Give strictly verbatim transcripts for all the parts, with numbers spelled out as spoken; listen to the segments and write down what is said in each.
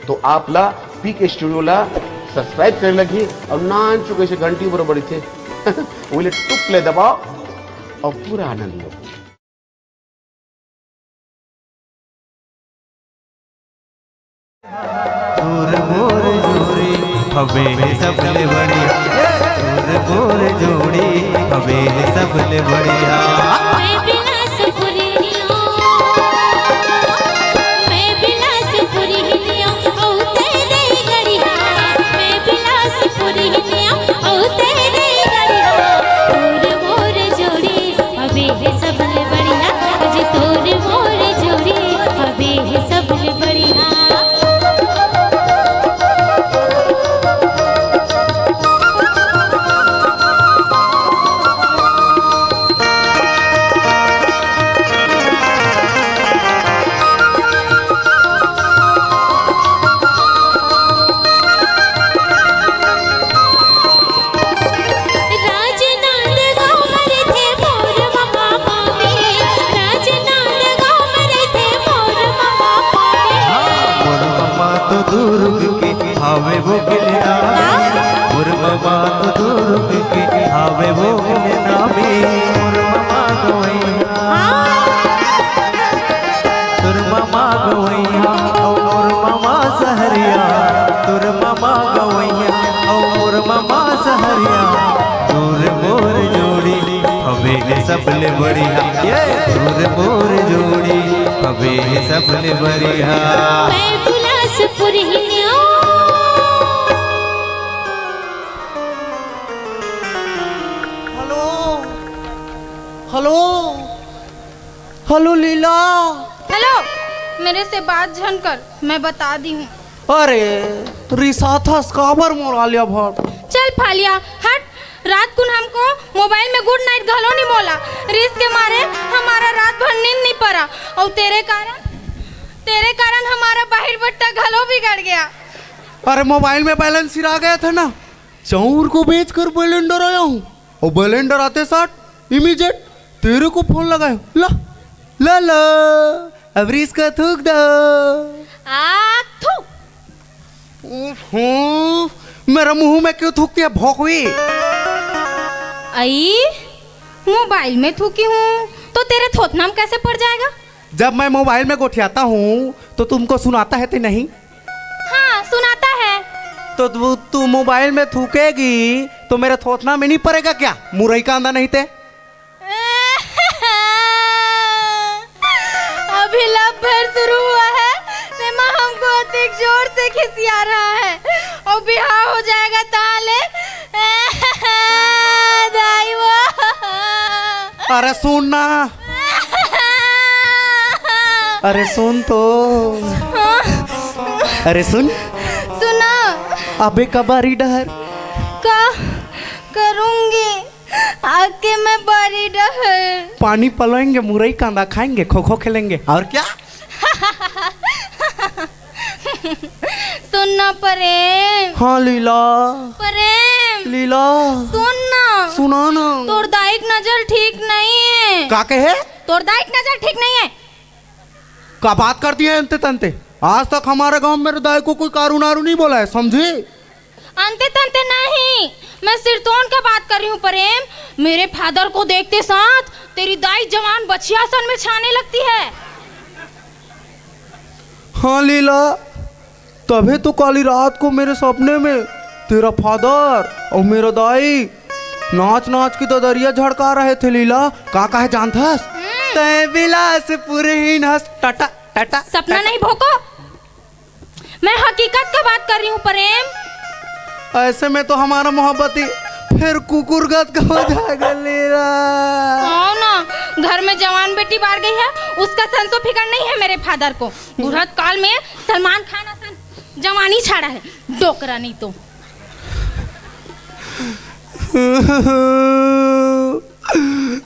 तो आप ला पीके स्टूडियो ला सब्सक्राइब करे लगही और नान चुके से घंटी बरोबर थे। वही ले टुप ले दबाओ और पूरा आनंद लो। तोर मोर जोड़ी हवे हे सबले बढ़िया। तोर मोर जोड़ी हवे हे सबले बढ़िया। मैं बिलासपुरी हूँ, मैं बिलासपुरी हूँ, ओ तेरे गढ़िया। मैं बिलासपुरी हूँ, ओ तेरे गढ़िया। तोर मोर जोड़ी हवे हे सबले बढ़िया, आज तोर मोर जोड़ी हवे हे सबले बढ़िया। राजनांदगांव में रहिथे मोर ममा मामी, राजनांदगांव में रहिथे मोर ममा मामी। हाँ, मोर ममा तो दुर्ग के हावे वो के नामी। मोर ममा तो दुर्ग के हावे वो के नामी। मोर ममा गवैया। हाँ। तोर ममा गवैया अउ मोर ममा सहरिया। तोर ममा गवैया अउ मोर ममा सहरिया। तोर मोर जोड़ी हवे हे सबले बढ़िया। ये तोर मोर जोड़ी हवे हे सबले बढ़िया। मैं बिलासपुर ही न्यो। हेलो, हेलो, हेलो लीला। हेलो, मेरे से बात झन कर, मैं बता दी हूँ। अरे, रिसाथस काबर मोर आलिया भट्ट? चल फालिया, हट। रात कुन हमको मोबाइल में गुड नाइट घलो नहीं बोला। रिस के मारे हमारा रात भर नींद नहीं पड़ा। और तेरे कारण, तेरे कारण हमारा बाहिर बट्टा घलो बिगड़ गया। अरे, मोबाइल में बैलेंस सिरा गया था ना, चाउर को बेचकर बलेंडर आया हूँ। और बलेंडर आते साथ इमीडिएट तेरे को फोन लगाया। ला, ला, ला, अब रिस का थूक दो। आ, थू। ओहो, मेरा मुंह में क्यों थूकती है भोकवी? आई, मोबाइल में थूकी हूँ तो तेरे थोथना में कैसे पड़ जाएगा? जब मैं मोबाइल में गोठियाता हूँ तो तुमको सुनाता है कि नहीं? हाँ, सुनाता है। तो तू, तू मोबाइल में थूकेगी तो मेरे थोथना में नहीं पड़ेगा क्या? मुरई कांदा नहीं ते। अभी लव अफेयर शुरू हुआ है, तेमा हमको अधिक जोर से खिसिया रहा है। और बिहाव हो जाएगा ताले। दाई वो। अरे सुन ना। अरे सुन तो। अरे सुन। सुना। अबे कबारी डहर। का करूंगी? आके मैं बारी डहर। पानी पलोएंगे, मुरई कांदा खाएंगे, खो खो खेलेंगे, और क्या? सुन ना प्रेम। हाँ लीला। प्रेम। लीला। सुन ना। सुना ना। तोर दाई के नजर ठीक नहीं है। का कहे? तोर दाई के नजर ठीक नहीं है। का बात करती है अंते तंते? आज तक हमारे गांव में मेरे दाई को कोई कारू नारू नहीं बोला है, समझी? अंते तंते नहीं, मैं सिरतोन का बात कर रही हूँ प्रेम। मेरे फादर को देखते साथ तेरी दाई जवान बछिया सन में छाने लगती है। हाँ लीला, तभी तो काली रात को मेरे सपने में तेरा फादर और मेरा दाई नाच नाच के ददरिया झड़का रहे थे लीला। का कहे जानथस? हम्म। तै बिलासपुर ही नस टाटा टाटा सपना टाटा। नहीं भोको, मैं हकीकत का बात कर रही हूँ प्रेम। ऐसे में तो हमारा मोहब्बत ही फिर कुकुरगत का हो जाएगा लीला। हाँ ना, घर में जवान बेटी बार गई है, उसका संसो फिकर नहीं है मेरे फादर को। बुढ़त काल में सलमान खान असन जवानी छाड़ा है, डोकरा नहीं तो।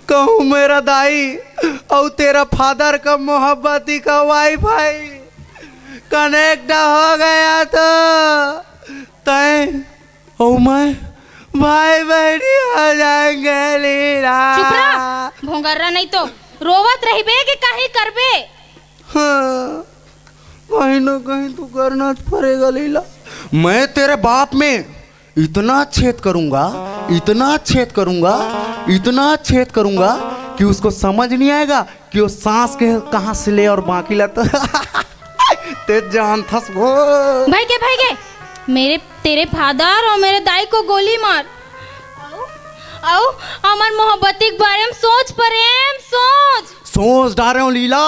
कहूँ मेरा दाई और तेरा फादर का मोहब्बती का वाईफाई कनेक्ट हो गया तो तय और मैं भाई बहनी हो जाएंगे लीला। चुप रहा, भोंगर्रा नहीं तो रोवत रहिबे कि काहे करबे। हाँ। कहीं ना कहीं तो करना पड़ेगा लीला। मैं तेरे बाप में इतना छेद करूंगा, इतना छेद करूंगा, इतना छेद करूंगा कि उसको समझ नहीं आएगा कि वो सांस के कहां से ले और बाकी ला तो। ते जानथस वो। भाई के, भाई के, मेरे, तेरे फादर और मेरे दाई को गोली मार। आओ, आओ, हमार मोहब्बती के बारे में सोच प्रेम, सोच। सोच डारे हूं लीला,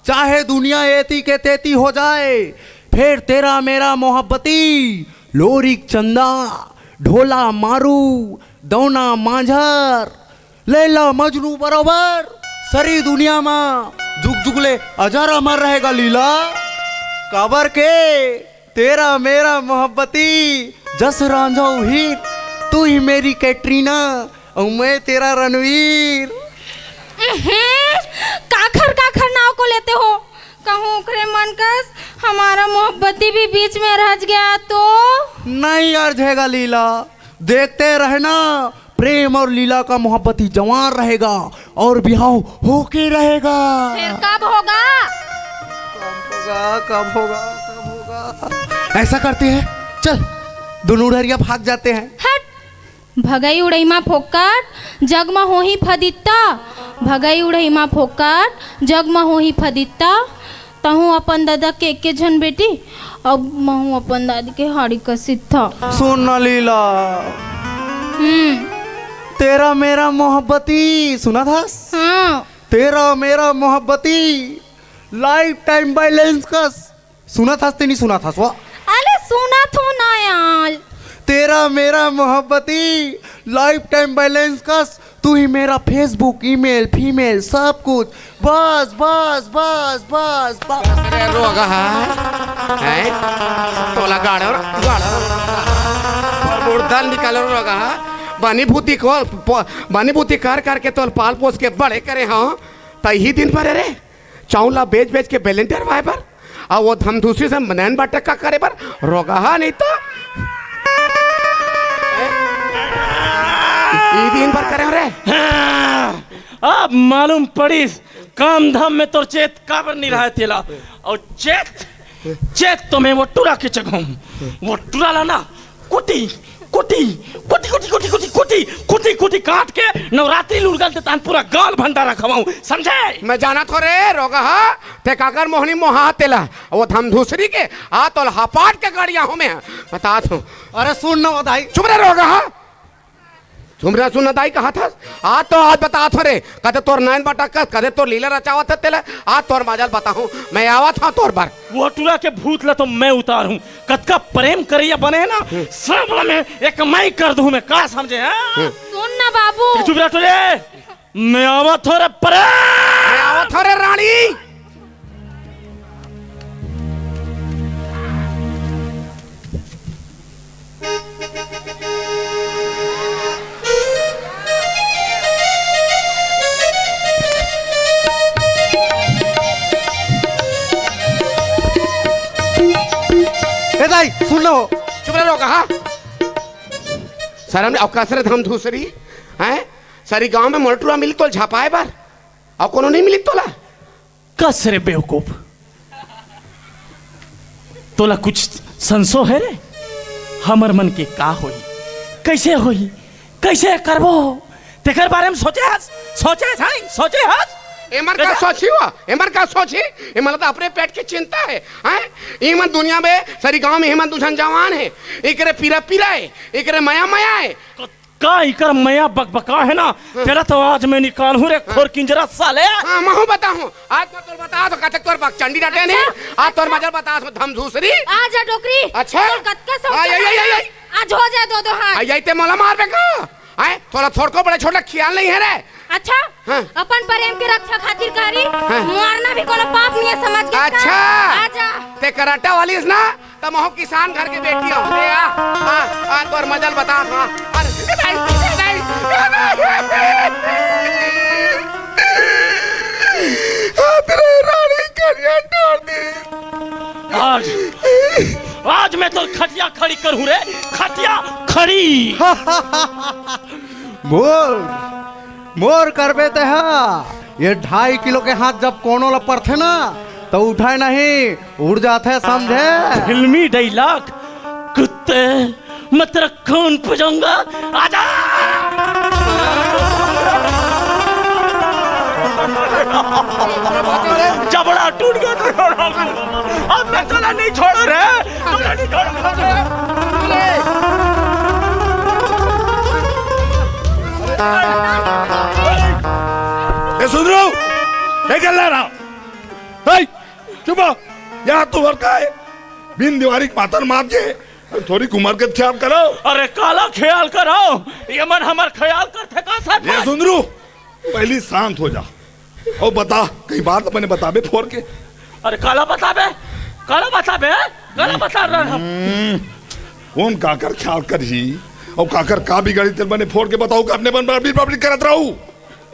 चाहे दुनिया एती के तेती हो जाए, फिर तेरा मेरा मोहब्बती, लोरिक चंदा, ढोला मारू, दौना मांझर, लैला मजनू बरोबर सरी दुनिया मा जुग जुग ले अजर अमर रहेगा लीला। काबर के तेरा मेरा मोहब्बती, जस रांझा हीर, तू ही मेरी कैटरीना और मैं तेरा रणवीर। उहुं, काखर काखर नाव को लेते हो? कहूँ ओकरे मन कस हमारा मोहब्बती भी बीच में रह गया तो? नहीं अरझेगा लीला, देखते रहना, प्रेम और लीला का मोहब्बती जवान रहेगा और बिहाव होके रहेगा। फिर कब होगा? कब होगा, कब होगा, कब होगा? ऐसा करते हैं, चल, दोनों उड़हरिया भाग जाते हैं। हट, भगई उड़ई मा फोकट, जग मा होही फदित्ता। भगई उड़ई मा फोकट, जग मा होही फदित्ता। तहूँ अपन दादा के एके झन बेटी, अब महूँ अपन दादी के हाड़ी कसीत था। सुन ना लीला, हम्म। तेरा मेरा मोहब्बती, सुना था? हाँ। तेरा मेरा मोहब्बती, लाइफ टाइम बैलेंस कस। सुना था ते नहीं सुना था, स्वा? अरे सुना थो ना यार। तेरा मेरा मोहब्बती, लाइफ टाइम बैलेंस कस। तू ही मेरा Facebook, ईमेल, फीमेल, सब कुछ। बस, बस, बस, बस, बस। अरे रोगहा, हैं? तोला गाड़ो, गाड़ो। और मुर्दा निकालो रोगहा। बनी भूती को, प-, बनी भूती कर करके तोल पाल पोस के बड़े करे, हाँ? त इही दिन पर रे, चाउला बेच बेच के बैलेंटर वाए बर, अउ वो धमधूसी से नैन बटक्का करे बर रोगहा नहीं तो। ई दिन भर करे हो रे। हाँ, अब मालूम पड़िस, काम धाम में तोर चेत काबर नहीं रहा तेला। अउ चेत, चेत तो मैं वो टूरा के जगह हूँ। वो टूरा ला ना, कुटी, कुटी, कुटी, कुटी काट के नवरात्रि लुड़गल ते तान पूरा गाल भंडारा खवाऊं, समझे? मैं जाना थो रे रोगहा, ते काकर मोहनी मोहा तेला, वो धमधूसरी के, आ तोल हपाट के गड़िया हूँ मैं, बता तू। अरे सुन ना वो दाई। चुप रे रोगहा। चुप रे, सुन ना दाई कहा था। आज तो आज बता थो रे, कदे तोर नैन बटक्का, कदे तोर लीला रचावत है तेला, आज तोर मजल बताहूँ, मैं आवत हूँ तोर बर। वो टूरा के भूत ला तो मैं उतारूं। कतका प्रेम करिया बने है ना, हम्म। सब में एक मैं कर दूं मैं, का समझे, हाँ? हम्म। सुन ना बाबू। तू चुप रह, टूरे। मैं आवत हो रे प्रेम। मैं आवत हो रे रानी। ए दाई, सुन लो। चुप रहो, कहा? शर्म नहीं, अवकाश रे धमधूसरी, हैं? सारी गांव में मोर टूरा मिली तोल झपाए बर, अउ कोनो नहीं मिली तोला। कस रे बेवकूफ, तोला कुछ संसो है रे? हमर मन के का होही, कैसे होही, कैसे करबो, तेकर बारे में सोचे हस, सोचे हस, हैं? सोचे हस? एमर का सोची हुआ, एमर का सोची, एमन ला तो अपने पेट के चिंता है, हैं? एमन दुनिया में, सारी गांव में एमन दू झन जवान है, एकरे पीरा पीरा है, एकरे मया मया है। का इकर मया बकबका है ना, हाँ। तेला तो आज मैं निकालहूँ रे, हाँ। खोर किंजरा साले। हाँ, महूँ बताहूँ। आज मैं तोर बता दो, कथक तोर बकचंडी डटे नहीं। अच्छा। आज तोर मजल बता दो, धमधूसरी। आ जा डोकरी। अच्छा। तोर कतका सौ हाँ, ये, ये, ये, ये। आज हो जाए दो दो हाथ। आ, यही ते मोला मार बेका। आए, तोला थोड़को बड़े छोटे ख्याल नहीं है रे। अच्छा? हाँ। अपन प्रेम के रक्षा खातिर करी, हाँ। मारना भी कोनो पाप नहीं है, समझ गया? अच्छा। आजा। ते कराटा वाली है ना? त महू किसान घर के बेटी हो। ले आ, आ, आ, तोर मजल बता, हाँ। अरे, नहीं, नहीं, नहीं। हाथ रे रानी करिया डाल दे। आज, आज मैं तोर खटिया खड़ी करूँ रे, खटिया खड़ी। मोर, मोर करबे ते हा। ये ढाई किलो के हाथ जब कोनो ला परथे ना, तो उठे नहीं, उड़ जाथे, समझे? फिल्मी डायलॉग, कुत्ते, मैं तेरा खून पी जाऊंगा। आजा। जबड़ा टूट गया तेरा। अब मैं तोला नहीं छोड़ो रे, तोला नहीं छोड़ो। ए, सुन रहा हूँ, ए, कर ले रहा हूँ। ए, चुप हो। या तो वर्कर हे, बिन देवारी के मातर मार के, थोड़ी उमर के ख्याल करो। अरे काला ख्याल करो, ये मन हमर ख्याल करथे का सरपंच? ये सुंदरू, पहली शांत हो जा। अउ बता, कहीं बात अपने बताबे फोर के। अरे काला बताबे, काला बताबे, काला बता रहा हम। हम्म, कौन काकर ख्याल करही, अउ काकर का बिगाड़ी तेल बने फोर के बताऊ का अपने मन बराबरी बराबरी करत रहू।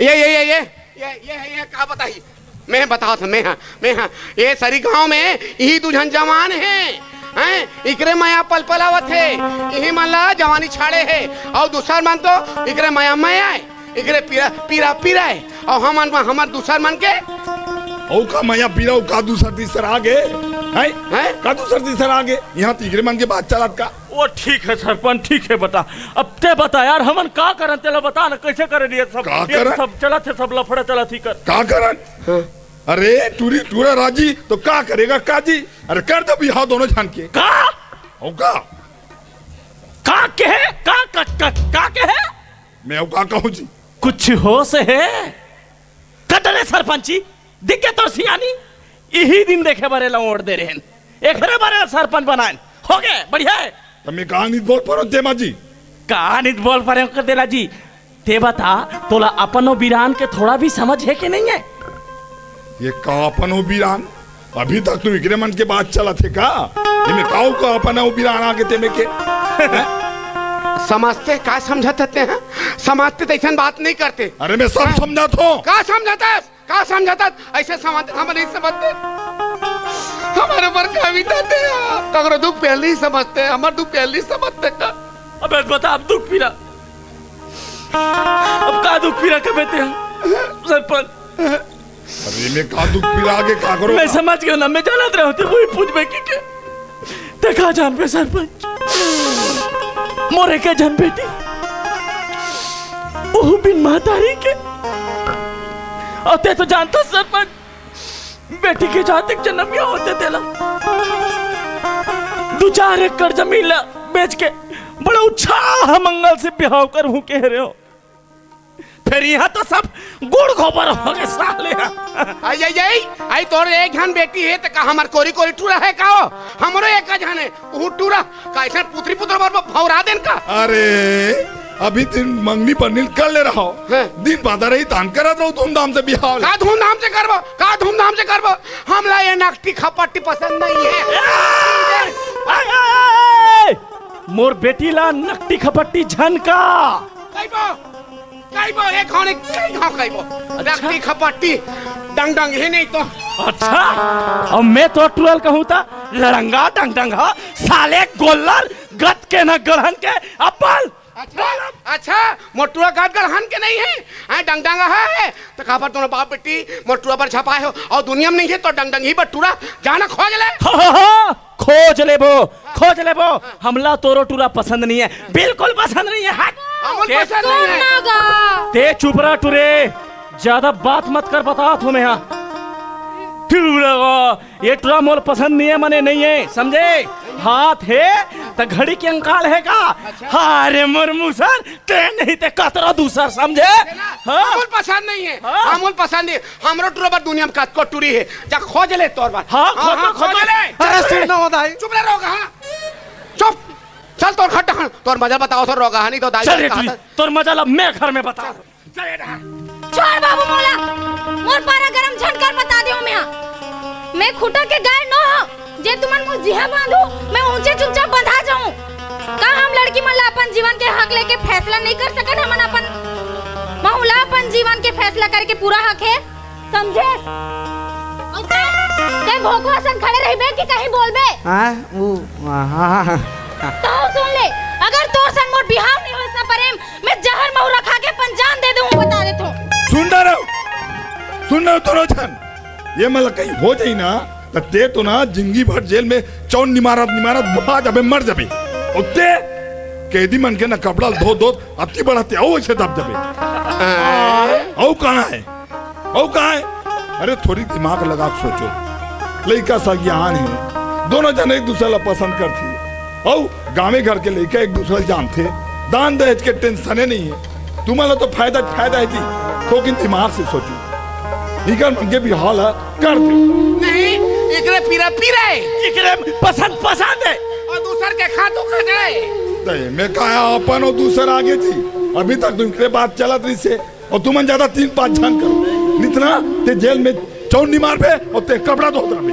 ये, ये, ये, ये, ये, ये, ये का बताही? मैं बतावत हूँ, मैं हाँ, मैं हाँ। ये सरी गांव में इही दू झन जवान हे, हैं? इकरे मया पलपलावत हे, इही मन ला जवानी छाड़े हे, अउ दूसर मन तो इकरे मया मया हे, इकरे पीरा, पीरा, पीरा हे, अउ हमन, हमर दूसर मन के। अउ का मया पीरा, अउ का दूसर तीसर आगे, हैं? हैं? का दूसर तीसर आगे? यहाँ तो इकरे मन के बात चलत का? ओ ठीक हे सरपंच, ठीक हे, बता। अब ते बता यार, हमन का करन, तेला बता ना, कैसे करन ये सब? का ये करन? सब चलत हे, सब लफड़ा चलत ही कर। का करन? हाँ। अरे टूरी टूरा राजी तो का करेगा काजी? अरे कर दे बिहाव दोनों झन के। का? हो का? का कहे? का, का, का, का कहे? मैं अउ का कहूँ जी? कुछ होश हे? कतरे सरपंची, दिख गे तोर सियानी? इही दिन देखे बर एला वोट दे रहेन, एकरे बर एला सरपंच बनाएन। हो गे, बढ़िया हे। त मैं का नित बोल परो तेमा जी? का नित बोल परे कर देला जी? ते बता, तोला अपन अउ बिरान के थोड़ा भी समझ हे कि नहीं हे? ये का अपन अउ बिरान? अभी तक तो इकरे मन के बात चलत हे का? एमे काऊ का अपन अउ बिरान आगे तेमे के? समझते का समझत हते हैं? समझते तो ऐसन बात नहीं करते। अरे मैं सब समझत हूँ। का समझत हस? का समझत हस? ऐसे समझ, हम नहीं समझते। हमारे ऊपर का बीतत हे? ककरो दुख पहले ही समझते हैं, हमार दुख पहले ही समझते का? अबे बता, अब दुख पीरा, अब का दुख पीरा के बेटे हैं सरपंच? अरे मैं का दुख पीरा आगे का करो? मैं समझ गया ना, मैं जानत रहे होते वही पूछबे कि के। ते का जानबे सरपंच? मोरे के जन बेटी, ओहू बिन महतारी के। अउ ते तो जानत सरपंच, बेटी के जातिक जनम ये होते तेला दू चार एकड़ जमीन ला बेच के बड़ा उछाह मंगल से बिहाव करहूं कहे रहे हो। फेर इहाँ तो सब गुड़ गोबर हो गे साले। आई, आई, आई, आई, तोर एक झन बेटी हे, त का हमर कोरी कोरी टूरा हे का हो? हमरो एक झन हे, उहू टूरा। का अइसन पुतरी पुतर बर भौरा देन का? अरे, अभी दिन मंगनी पर निकल ले रहो। हैं। दिन बादर ही तान करत रहो धूमधाम से बिहाव। का धूमधाम से करबो? का धूमधाम से करबो? हमला ये नकटी खपट्टी पसंद नहीं हे। ए, ए, ए, ए, मोर बेटी ला नकटी खपट्टी झन का। कहिबो, कहिबो, एक होने कहीं हो कहिबो। अच्छा। नकटी खपट्टी, डंग डंग ही नहीं तो। अच्छा, अब मैं तो टूरा ल कहूँ त लड़ंगा डंग डंग हा, साले गोल्लर गत के न गढ़न के अपन। अच्छा, अच्छा, मोर टूरा गत गढ़न के नहीं हे, हैं, डंग डंग हा हे, त काबर दोनों बाप बेटी मोर टूरा बर झपाए हो, अउ दुनिया में नहीं हे त डंग डंग ही बर टूरा, जा ना खोज ले। हा, हा, हा, खोज लेबो, खोज लेबो, हमला तोरो टूरा पसंद नहीं हे, बिल्कुल पसंद नहीं हे, हट। हमन के पसंद नहीं हे। सुन ना गा। ते चुप रह टूरे, ज्यादा बात मत कर, बतात हों मैं हा। टूरा गा, ये टूरा मोला पसंद नहीं हे, मने नहीं हे, समझे? हाथ हे त घड़ी के अंकाल हे का? अच्छा। हाँ रे मोर मुसर, ते नहीं ते कतरा दूसर, समझे? हाँ? हमन पसंद नहीं हे, हाँ? हमन पसंद नहीं हे। हमरो टूरा बर दुनिया में कतको टूरी हे, जा खोज ले तोर बर। हाँ, हाँ, खोज हाँ, ले, खोज खोज ले। ले। अरे सुन ना हो दाई। चुप रह रहो, हाँ? चुप। चल तोर खट्टा खान, तोर मजा बतावत हों रोगहा, नहीं तो दाई चल रे कहा टूरी, था। तोर मजा ला मैं घर में बता। चल। छोड़ बाबू मोला, मोर पारा गरम झन कर, बता देवं मैं हा। मैं खूंटा के गाय नो हों, जे तुमन मोर जिहा बांधू, मैं ऊंचे चुपचाप बंधा जाहूं। का हम लड़की मन ला अपन जीवन के हक लेके फैसला नहीं कर सकन? हमन अपन महू ला अपन जीवन के फैसला करे के पूरा हक हे, समझे? अउ ते, ते भोकवा सन खड़े रहिबे कि कहीं बोलबे? हाँ, वो, हाँ, हाँ, हाँ। तो सुन ले, अगर तोर सन मोर बिहाव नहीं होइस ना प्रेम, मैं जहर महुरा खा के अपन जान दे दूं, बता देत हों। सुन ना रहो, सुन ना रहो तोरो झन। ये मन ला कहीं हो जाही ना, त ते तो ना जिंदगी भर जेल में चौन निमारत निमारत बुढ़ा जाबे, मर जाबे। अउ ते कैदी मन के ना कपड़ा ल धो धो अति बड़ा ते अउ ऐसे दब जाबे। अउ कहाँ है? अउ कहाँ है? अरे, थोड़ी दिमाग लगा के सोचो। लइका सगियान हे, दोनों जन एक दूसर ला पसंद करथे। अउ गाँवे घर के लइका एक दूसर ला जानथे। दान दहेज के टेंशने नहीं है। तुमन ला तो फायदा, फायदा है जी। थोकिन दिमाग से सोचो। इकर मन के बिहाव ला कर दे। नहीं, एकरे पीरा पीरा है। एकरे पसंद पसंद है। अउ दूसर के खातू खा जाए। त एमे का है, अपन अउ दूसर आगे जी। अभी तक तो इकरे बात चलत रहिसे। अउ तुमन ज्यादा तीन पाँच झन करो। नितना ते जेल में चौन निमारबे अउ ते कपड़ा धोत रहबे।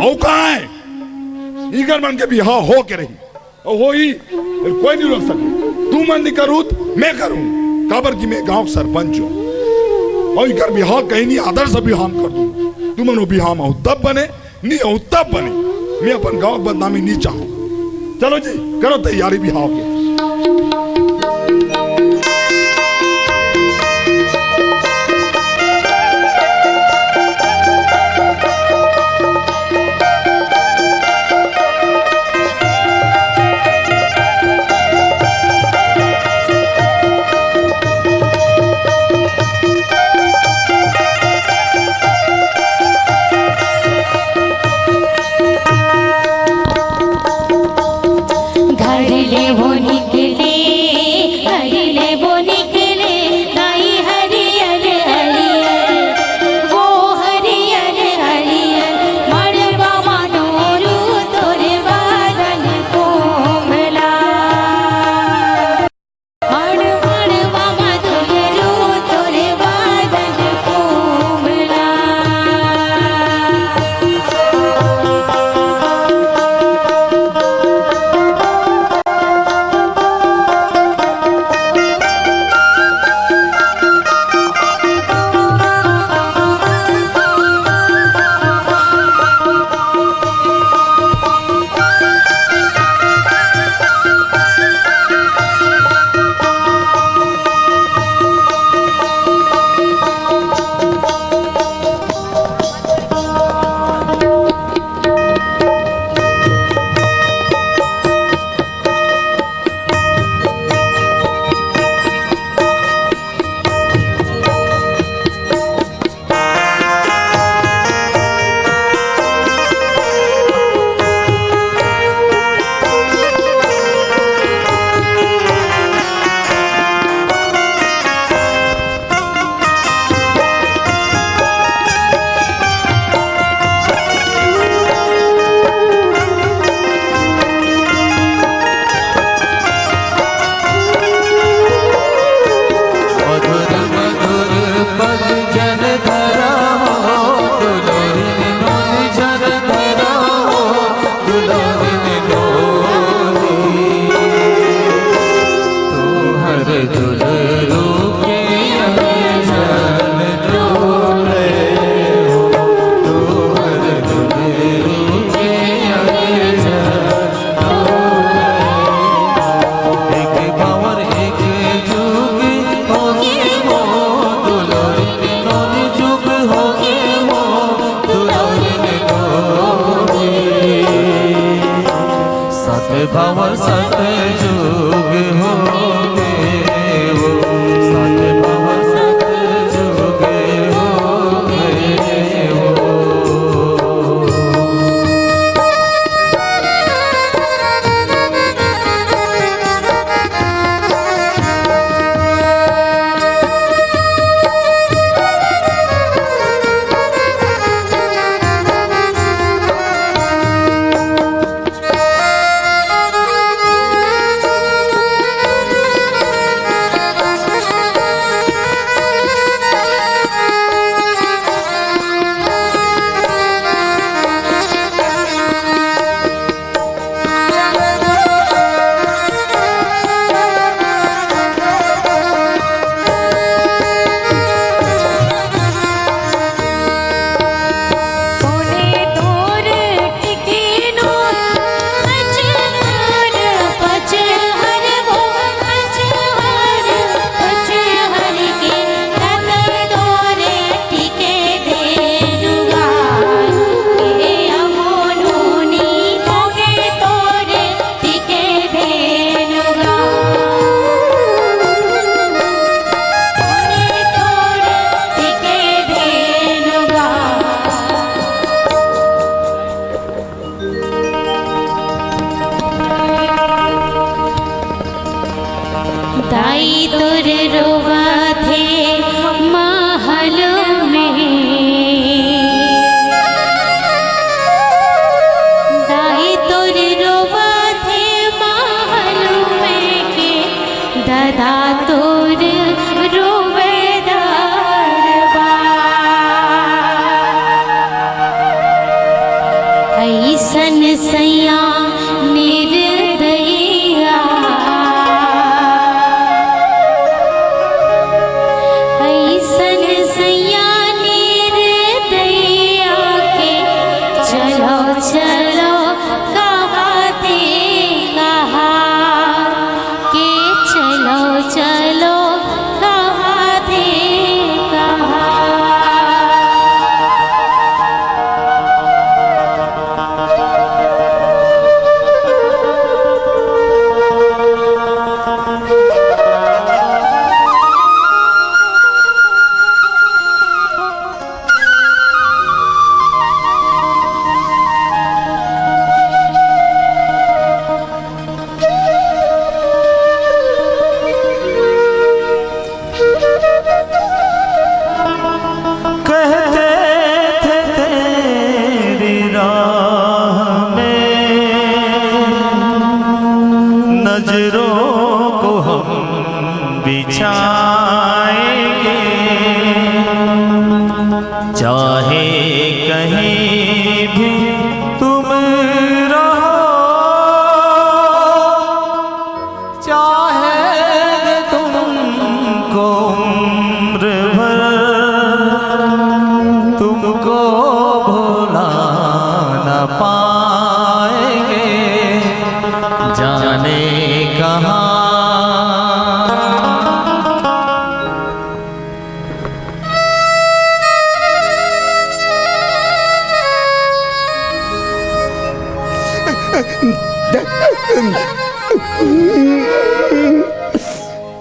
अउ कहाँ है? इकर मन के बिहाव हो के रही। अउ होही, कोई नहीं रोक सके। तुमन नहीं करूँ त मैं करूँ, काबर कि मैं गाँव के सरपंच हूँ। अउ इकर बिहाव कहीं नहीं, आदर से बिहाव कर दूँ। तुमन वो बिहाव में हो तब बने, नहीं हो तब बने। मैं अपन गाँव के बदनामी नहीं चाहूँ। चलो जी, करो तैयारी बिहाव के। घर ले वो निकले, घर ले वो निकले, दाई हरियर हरियर, वो हरियर हरियर, मड़वा मनोरू तोर बादन कोमला। मड़ मड़वा मनोरू तोर बादन कोमला। तोर रोवथे महल में, दाई तोर रोवथे महल में के, ददा तोर रोवे दरबार। अइसन सैया निर्दयिया, अइसन सैया निर्दयिया के, चलो चलो कहाथे कहा, के चलो चलो कहाथे कहा। कहते थे तेरी राह में नजरों को हम बिछाएंगे, चाहे कहीं भी तुम रहो, चाहेंगे तुमको उम्र भर, तुमको भुला न पाएंगे, जाने कहाँ।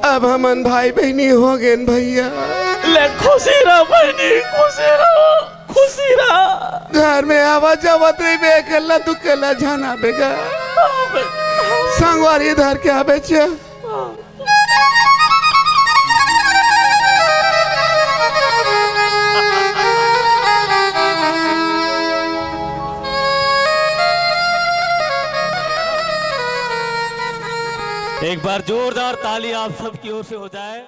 अब हमन भाई बहिनी हो गेन भैया। ले खुशी रह बहिनी, खुशी रह, खुशी रह। घर में आवा जावत रहिबे, अकेला दुकेला झन आबे गा। संगवारी धर के आबे च। एक बार जोरदार ताली आप सबकी ओर से हो जाए।